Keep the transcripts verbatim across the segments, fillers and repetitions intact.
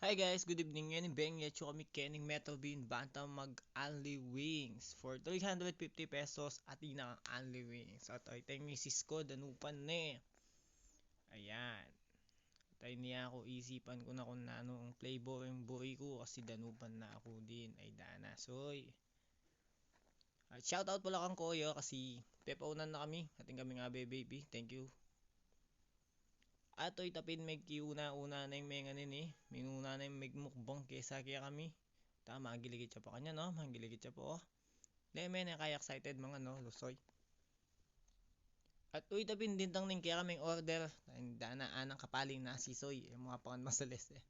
Hey guys, good evening. Ngeni beng yatsu kami kening Metro Bean banta mag Unli Wings for three hundred fifty pesos. Atin na ang Unli Wings. At ay teng misis ku, danupan ne. Ayan. At ay niya ku, isipan ku na kung nanu ang flavor ing buri ku kasi danupan na ku din. Ay dana, soy. At shoutout pala kang Koyo kasi pepaunan na kami. Atin kami nga be, baby. Thank you. At oy tapin, megkiuna-una na ing menganin e. Minuna na ing megmukbang kesa kekami. Ta, magiligit ya pa kanyan, no? Magiligit ya pa, o. Leme ne kaya excited mangan, no, Lusoy. At oy tapin, dintang ning kekaming order. Dana, anang kapaling nasi, soy. E mu apangan masales e.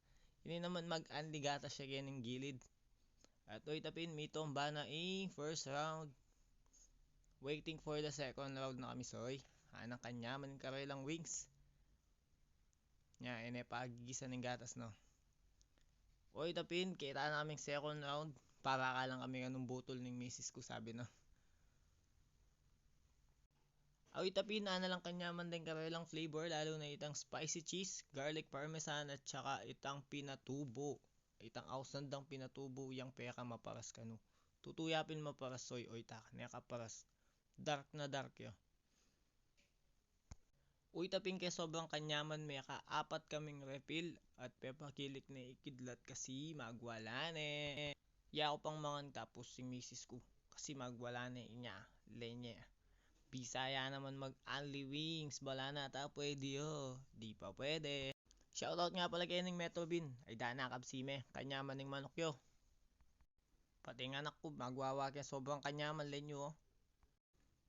Ini naman mag-unli gatas ya kening gilid. At oy tapin, mitumba na ing first round. Waiting for the second round na kami, soy. Anang kanyaman ing karelang wings. Nya, e ne pa gigisa ning gatas, no? Oy tapin, keta na kaming second round. Para ka lang kami kanung butol ning misis ku, sabi, no? Oy tapin, ana lang kanyaman deng karelang flavor, lalu na itang spicy cheese, garlic parmesan, at saka itang pinatubo. Itang ausan dang pinatubo, yang pekamaparas kanu. Tutu ya pin maparas, soy, oy ta, neka paras. Dark na dark ya. Uy tapin, ke sobrang kanyaman, meka apat kaming refill at pepakilik ne ikidlat kasi magwala ne. Ya ku pang mangan tapus ing misis ku kasi magwala ne inya, lenye. Bisaya naman mag-unli wings, bala na ta pwede, o. Di pa pwede. Shoutout nga pala kening Metro Bean. Ay dana, kabsi me, kanyaman ing manuk yu. Pati ing anak ku, magwawa ke sobrang kanyaman, lenyu, o.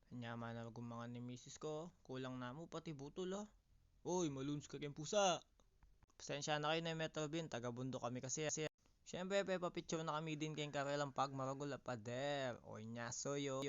Kanyaman na gumanga ning misis ku, o. Kulang na mu pati butol, o. Uy, maluns ka keng pusa. Pasensya na kayu ne, Metro Bean, taga bunduk kami kasi. Siyempre, pepapicture na kami din keng karelang pagmaragul a pader. O, inya, soy, o.